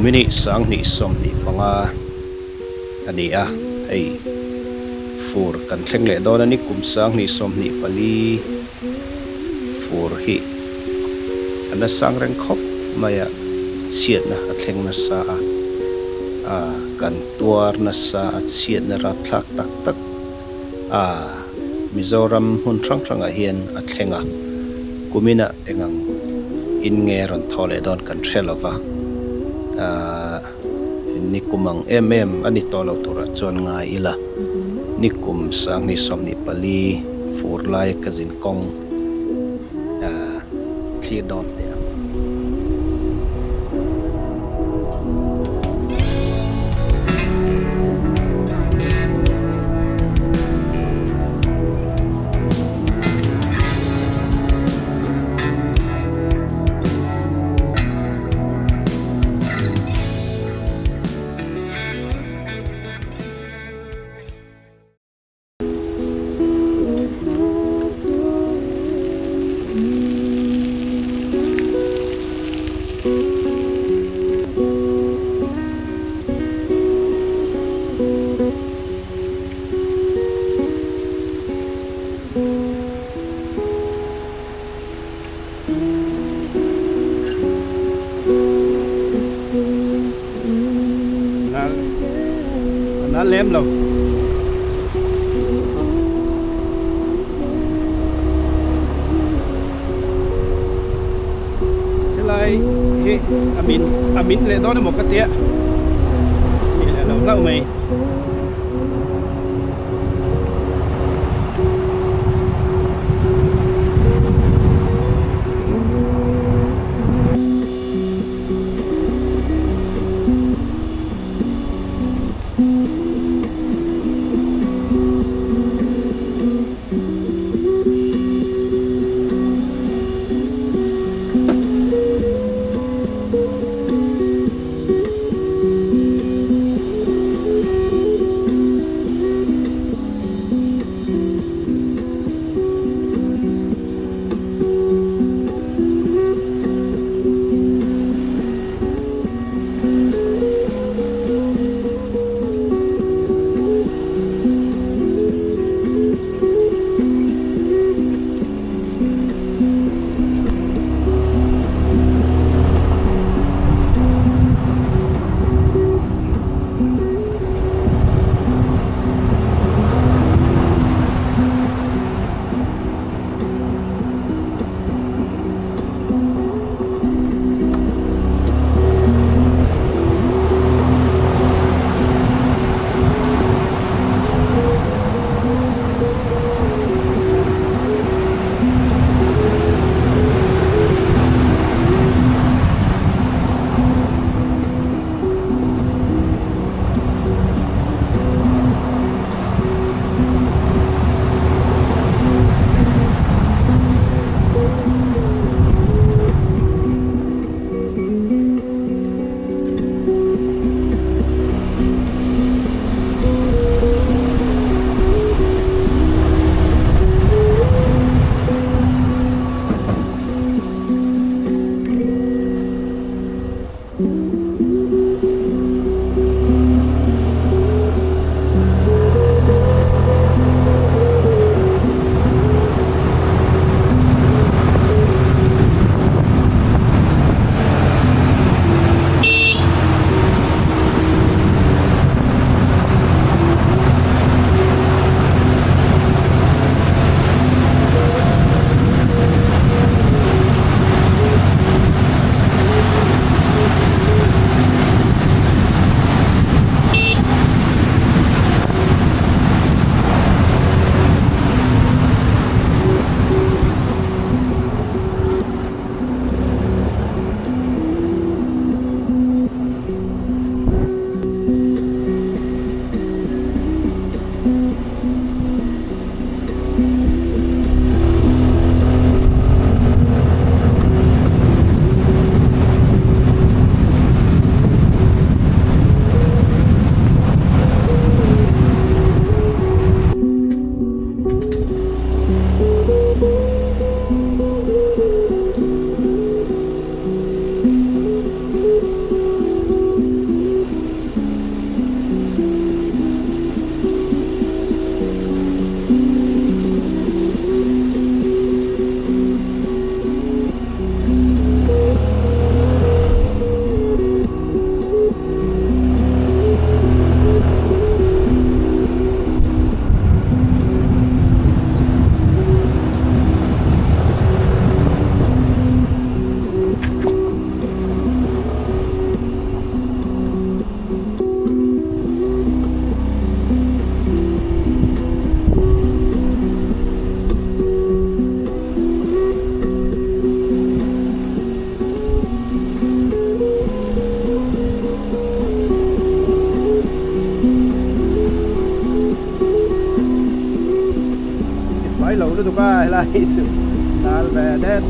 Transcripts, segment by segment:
Kumini 2025 a ni a, hei fur kan thleng leh dawn a ni. Kum 2024 fur hi a nasang reng khawp mai a, chhiatna a thleng nasa a, kan tuar nasa a, chhiatna rapthlak tak tak a Mizoram hmun hrang hrangah hian a thleng a, kuminah engang in nge rawn thaw leh dawn kan hre lo va, aah nikum ang em em a ni tawh lo turah chuan ngai ila, nikum 2024 fur lai ka zin kawng aah thlir dawn teh ang. A lem lo. Helai hi a min a min leh dawn emaw ka tia ni leh lo hlauh mai. lutuk a helai hi chu nal ve det.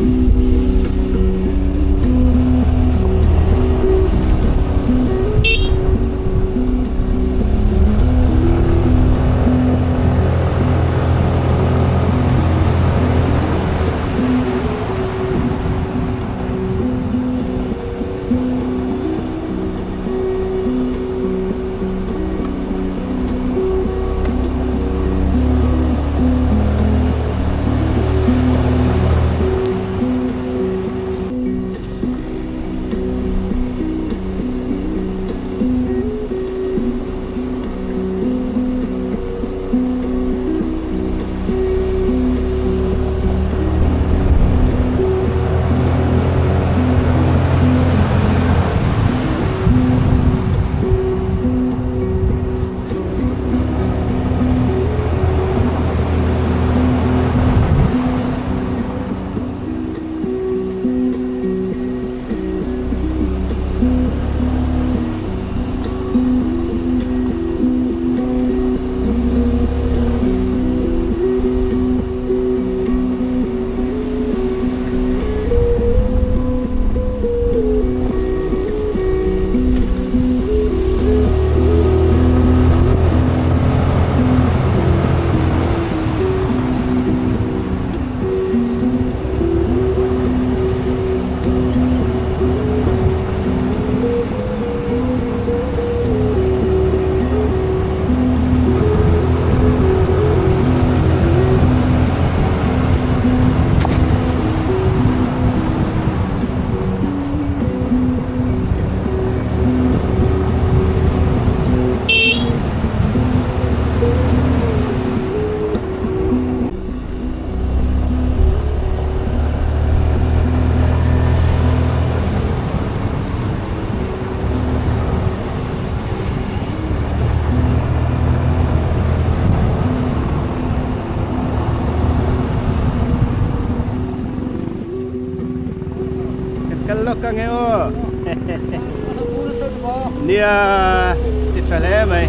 Kan kal lawk ang e aw. Nia ti tha hle mai.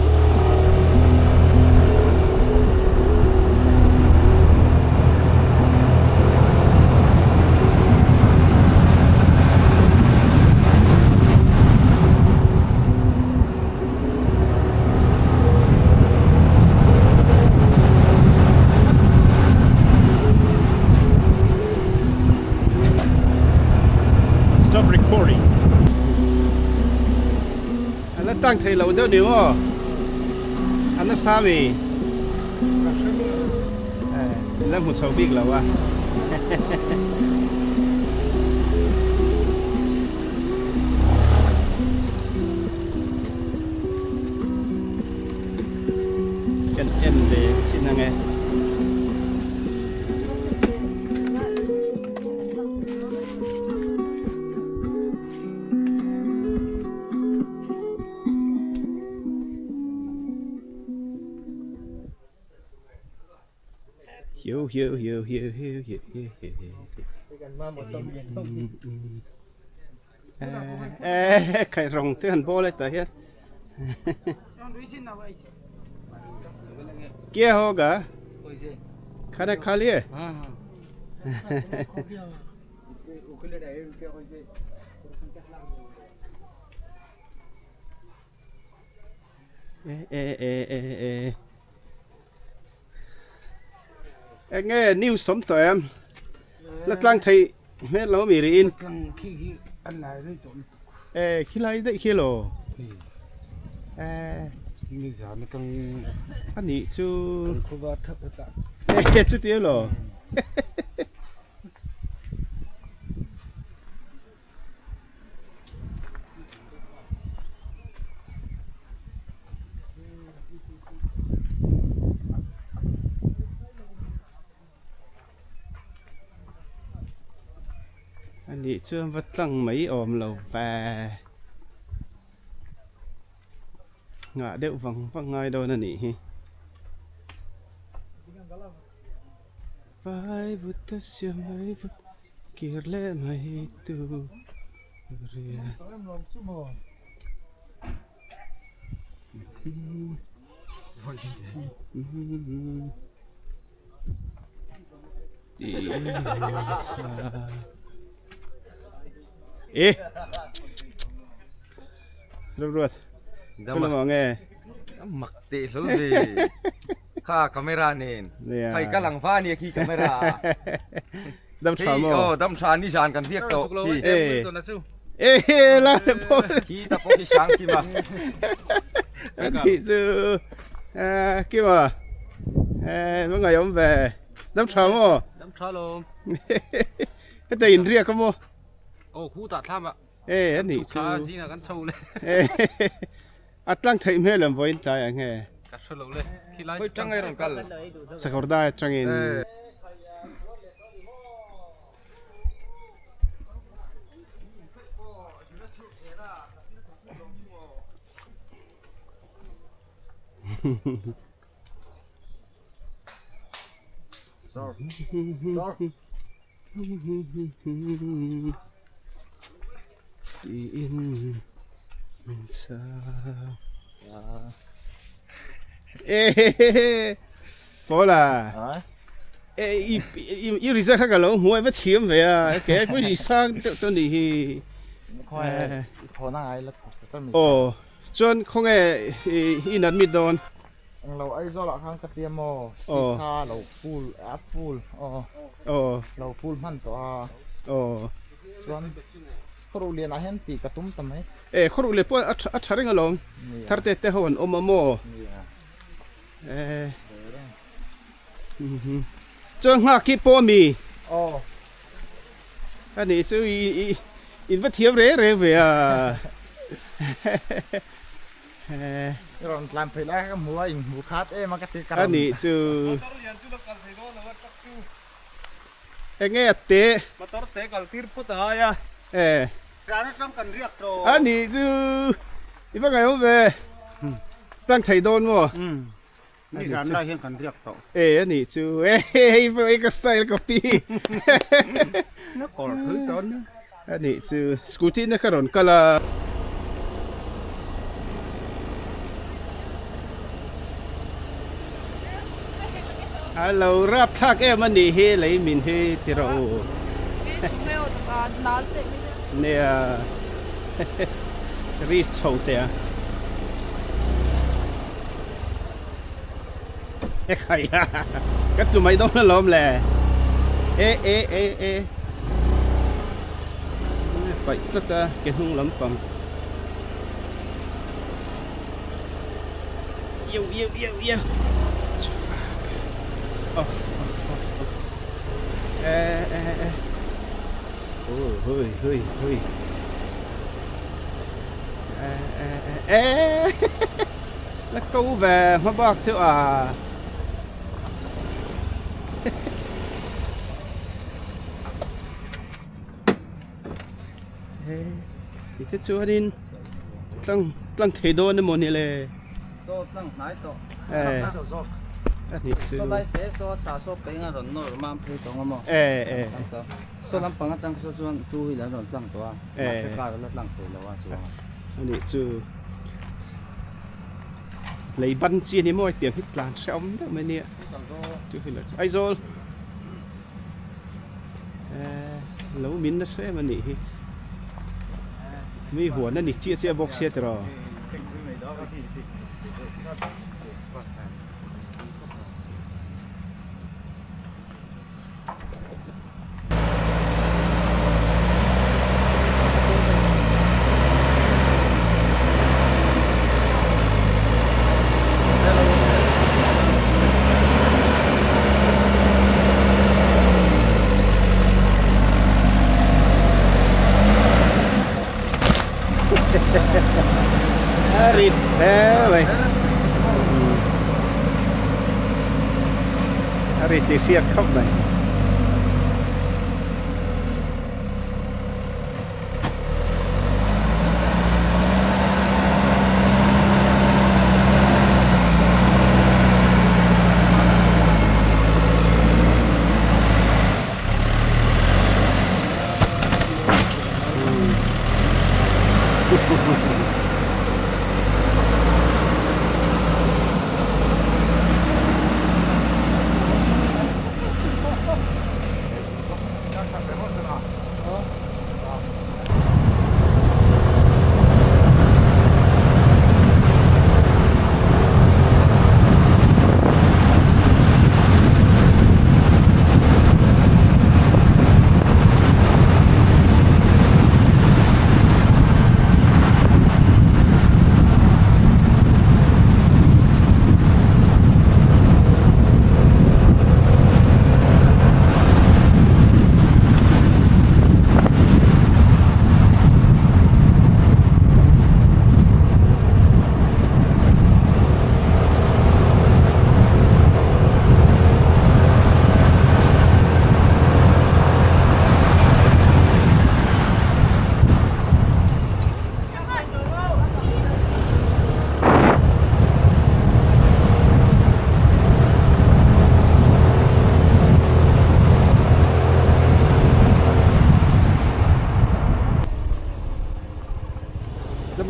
Stop recording. An la tang thei lo deuh ni maw? An la sa mi? An la hmu chho bik lo a. Kan en ve chin ang e. Hiu hiu hiu hiu hiu hiu hiu hiu. Eh khai rong te han bawl e tah hian. Kya hoga? Khana kha liye? Eh eh eh eh eh. Eng nge news awm tawh em? La tlang thei hmel lo mi rihin. Tlang khi hi an lai rei tawh lutuk. Eh khi lai daih khi lo. Eh ni zan atang ani chu kan khuwa thak ata. Eh chu ti lo. A nih chuan va tlang mai awm lo ve nghah deuh vang vang ngai dawn a nih hi. Vai vut a siam mai vut kir leh mai tu ria. E Ruat Dama nge mak te hlol ve kha camera nen khai ka lang va nia khi camera dam tha mo oh dam tha ni zan kan riak to e e la te po khi ta po khi sang ki ma thì chu kima e ma ngai om ve dam tha mo dam tha lo heta in riak a maw aw khu tah thlam ah e ani chu zingah kan chho le e a tlang theih hmel an vawiin tlai ang nge ka hre lo le khi lai chu tang ai rawn kal sakawr dai atangin Tiin min chhang Ehehehe Paula e i i result kha ka lo hmu a i va thiam ve a ke pawh i sang deuh tawh a nih hi aw chuan khawnge i inadmit dawn. Englo Aizawl ah khan ka tia maw seat kha lo full a full aw lo full hman tawh a chuan khawruh lian ah hian tih ka tum ta mai. E khawruh lian pawh a tha reng alawm thar te te ho an awm a maw e chuan nghak hi pawh a mi a nih chu i in va thiam reng reng ve a. I rawn tlan phei lai kha ka hmu a, in hmu khat em a ka ti ka rawn. A nih chu. Motor lian chu la kal thei dawn lo a truck chu. Enge a te? Motor te kal tir phawt a ngai a. E. Ran atang kan riak tawh. A nih chu. I va ngaihawm ve. Tlang thei dawn maw? Umm. Ni ran lai hian kan riak tawh. E a nih chu. E hei pawh hi ka style copy. Na kawr thui dawn nia. A nih chu. Scooty na ka rawn kal a. A lo rap thlak em a nih hi lei min hi ti rawh u. Nia. Risk chho teh a. E khai a ka tlu mai dawn alawm le e e e e paih tlat a ke hnung lampang iau iau iau iau fuck off off off off e e e hui hui hui hui e e e e La ko ve hma bak chu a. He ti te chuanin tlang tlang thei dawn emaw ni le. Saw tlang hnai tawh. Eh. A nih chu. Saw lai te saw chha saw peng a rawn nawr mam phei tawng emaw. Eh eh. Saw lampang atang saw chuan two wheeler an rawn tlang tawh a. Mahse car a la tlang thei lo a chuang a. A nih chu. Lei ban chi a ni maw hetiang hi tlan hrehawm deuh mai nia two wheeler chu Aizawl eh lo min nasa em a nih hi mi huan a ni chiah chiah bawk sia tiraw. A rit hle mai. A rit tih hriat khawp mai.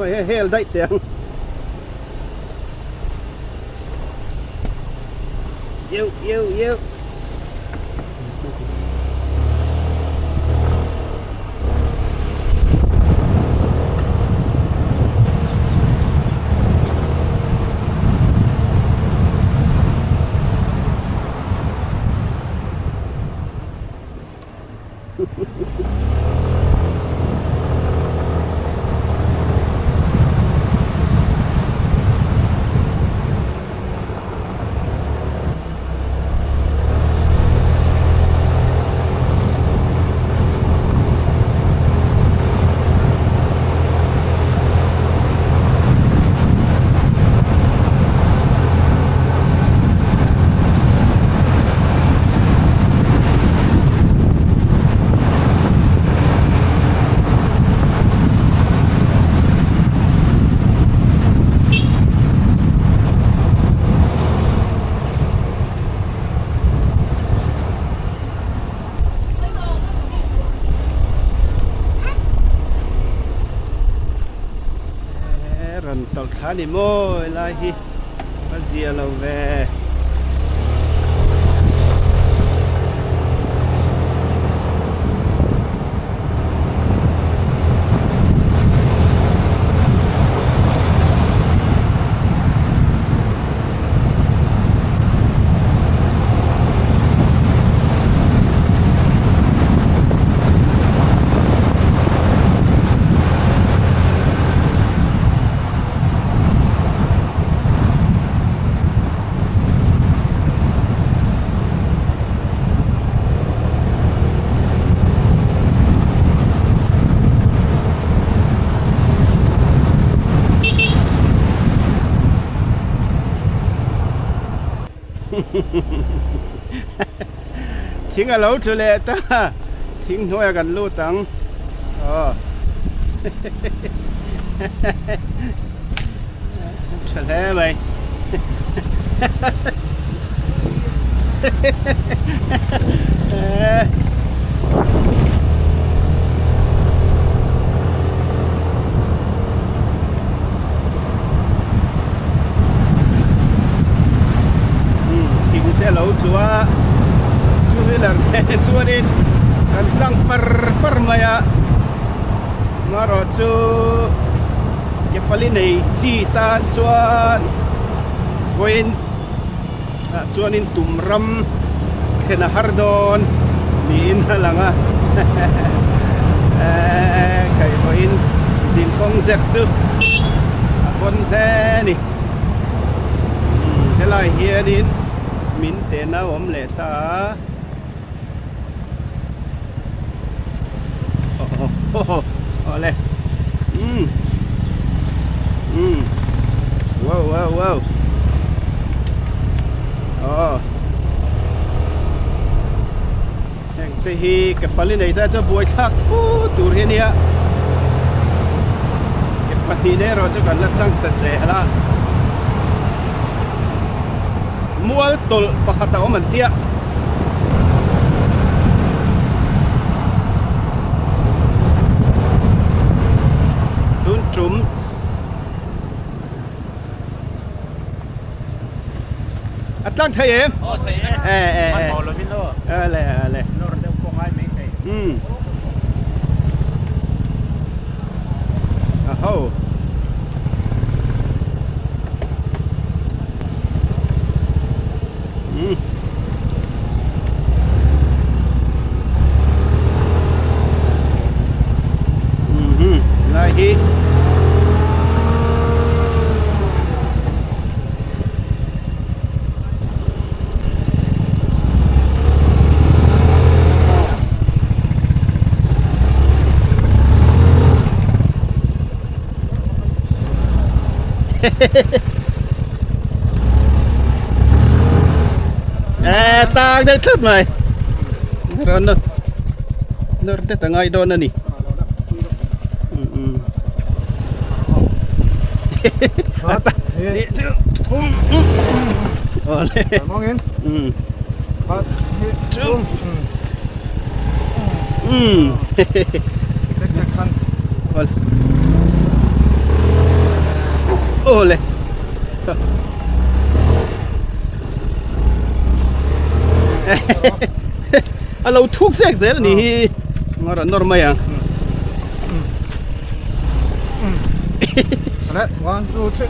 mai hei hel daih teh ang. Iau iau iau. Rawn tawlh thla ni maw helai hi a zia lo ve. Thing a lo thu leh ta thing hnuaiah kan lut ang aw tha hle mai Thing te a lo tlu a two wheeler te chuanin kan tlang par par mai a amaherawh chu ke pali nei chi tan chuan vawiin ah chuanin tum ram thlen a har dawn niin a lang a eee kai vawiin zinkawng zet chu a pawn hle a ni helai hianin min tena awm leh ta a aw awle umm umm wow wow wow aw heng te hi ke pali nei ta chuan buai thlak fu tur hi a nia ke pahnih na erawh chu kan la tlang ta zel a mual tawlh pakhat a awm an tia. Tun tum a tlang thei em? Aw thei e. E e e. Hmanhmawh lovin aw. Ale ale. Nawr deuh pawh ngai mai thei. Um. Aho. Um. Mhm. Lai hi. Eh, tang deuh tlat mai. Rawn nawr te ta ngai dawn a ni. Aw le. A lo thuk zek zel a nih hi. Ngawr a nawr mai ang. One, two, three.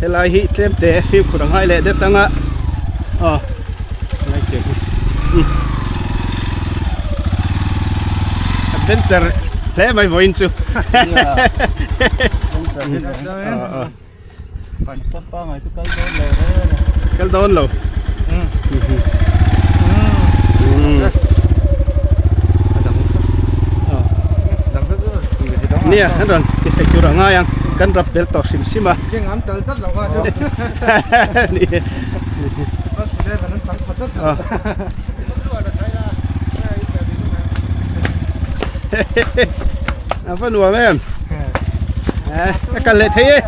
Helai hi tlem te fimkhur a ngai leh det anga aw helai tiang hi adventure hle mai vawiin chu Kal dawn lo. Nia, an rawn ti fei tur a ngai ang. Kan rap bel tawh hrim hrim a. Ni. A va nuam em. A kal leh thei e.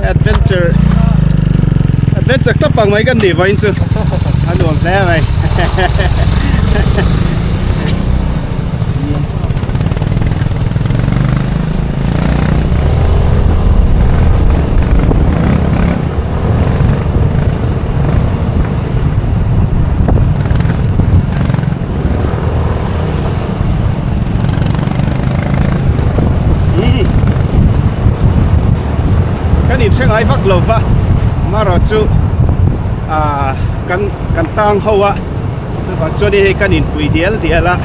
Adventure Adventure club ang mai kan ni vawiin chu a nuam hle mai. Kan inhre ngai vak lo va marawh chu ah kan kan tang ho a chuvang chuan hei kan inpui dial dial a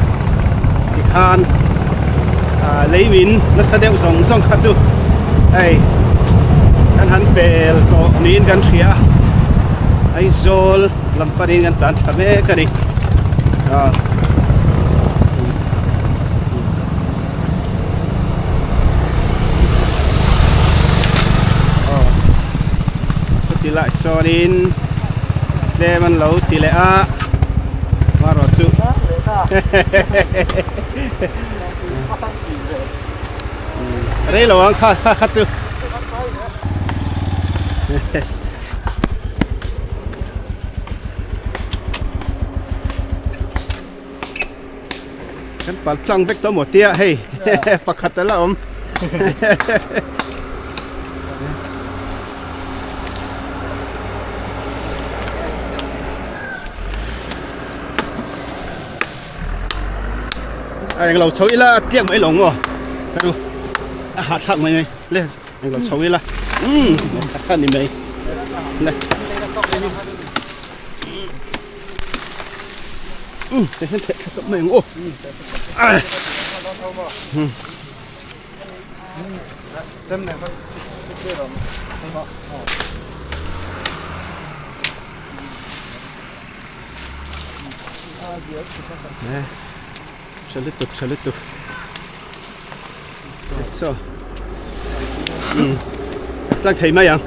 tikhan ah lei min nasa deuh zawng zawng kha chu hei kan han pel tawh niin kan hria a Aizawl lam panin kan tlan thla mek a ni ah. Sawti lai sawnin tlem an lo ti leh a marawh chu. Rei lo ang kha kha kha chu. Kan pal tlang vek tawh maw tia hei pakhat a la awm. A englo chho ila a tliak mai lo maw ka ru a hahthlak mai mai le englo chho ila umm a kha ni mai le umm ti hian theh thlak mai ang aw umm. Tha lutuk tha lutuk so tlang thei mai ang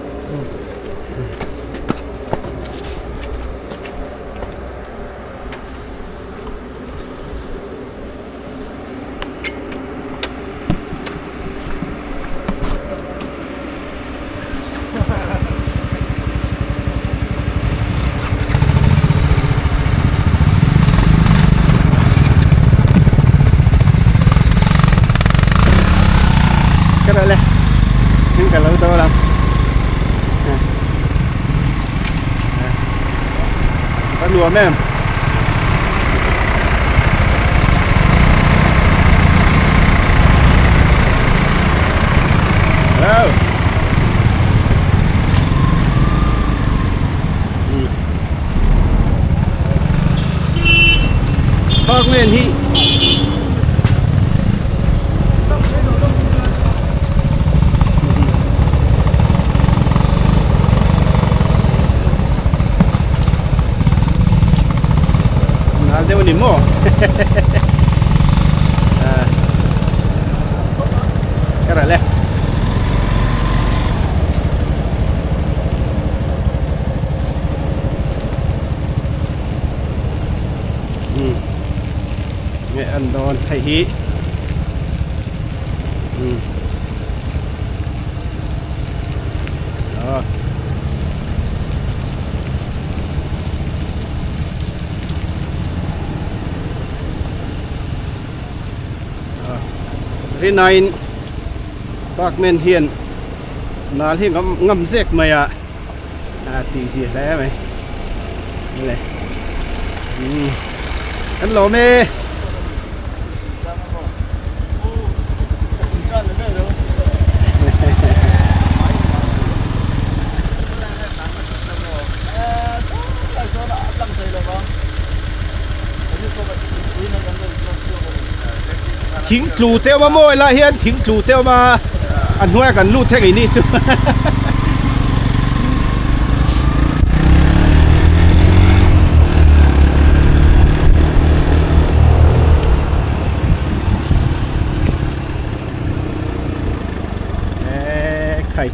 Cái đó lên những cái lối to lắm có nuông em. Hello. Park Lane hi Nal deuh a ni maw? Ka ralh e. Nge an dawn hei hi. Rinain Parkman hian nal hi ngam ngam zek mai a a tih zia hle mai le kan lawm e. Thing tlu te awm a maw helai hian thing tlu te awm a a hnuaia kan lut thei nih chu. Ekhai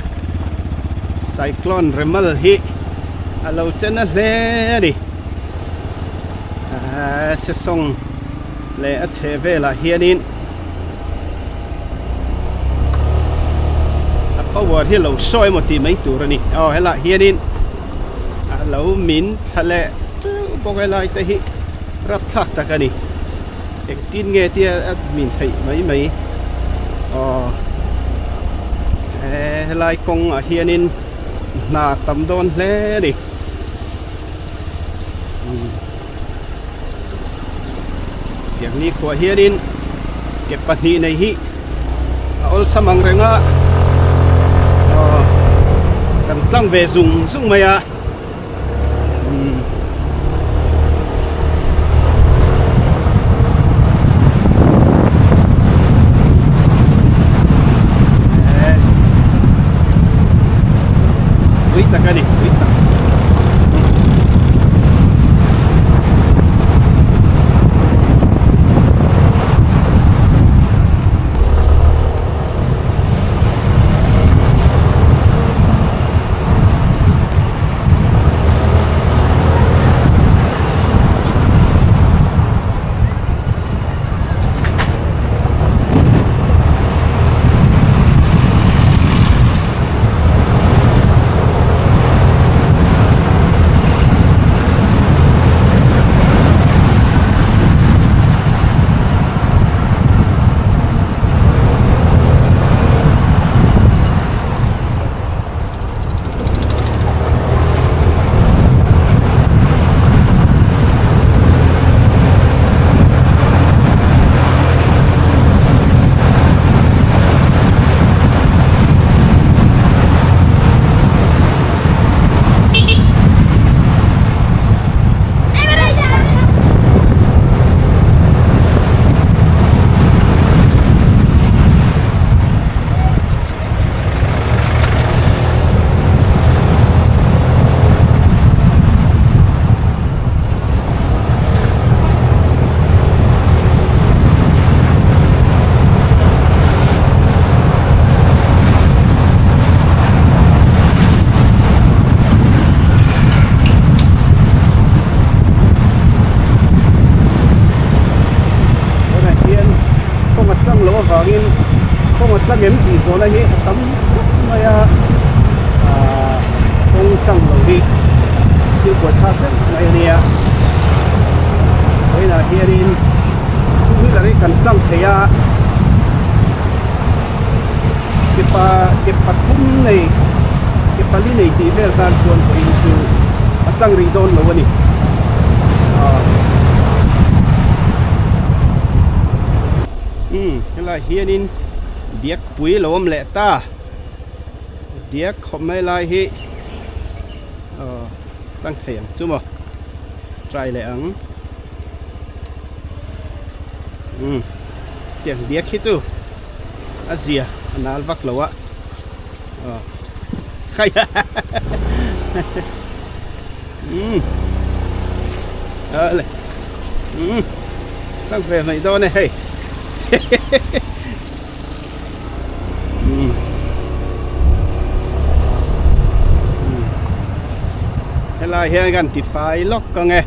cyclone remal hi a lo chen a hle a ni aaa sesawng leh a chheh velah hianin a power hi a lo sawi emaw tih mai tur a ni aw helaiah hianin a lo min thla leh teuh bawk a helai te hi rapthlak tak a ni. Engtin nge tia a min theih mai mai aw helai kawng ah hianin hna tam dawn hle a ni tiang ni khuah hianin ke pahnih nei hi a awlsam ang reng a aw kan tlang ve zung zung mai a. Tui tak a ni, tui tak. Kawng a tlang em tih zawhna hi a tam khawp mai a, aaa kawng tlang lo hi thil buaithlak ber mai a nia. Vawiinah hianin two wheeler hi kan tlang thei a, ke pa ke pathum nei ke pali nei tih vel tan chuan vawiin chu a tlang rih dawn lo a ni. Aaa. Umm helaiah hianin diak pui lo awm leh ta diak khawp mai lai hi aw tlang thei ang chu maw try leh ang umm tiang diak hi chu a zia a nal vak lo a aw khai umm ale umm tlang ve mai dawn e hei umm helai hian kan ti fai lawk ang e.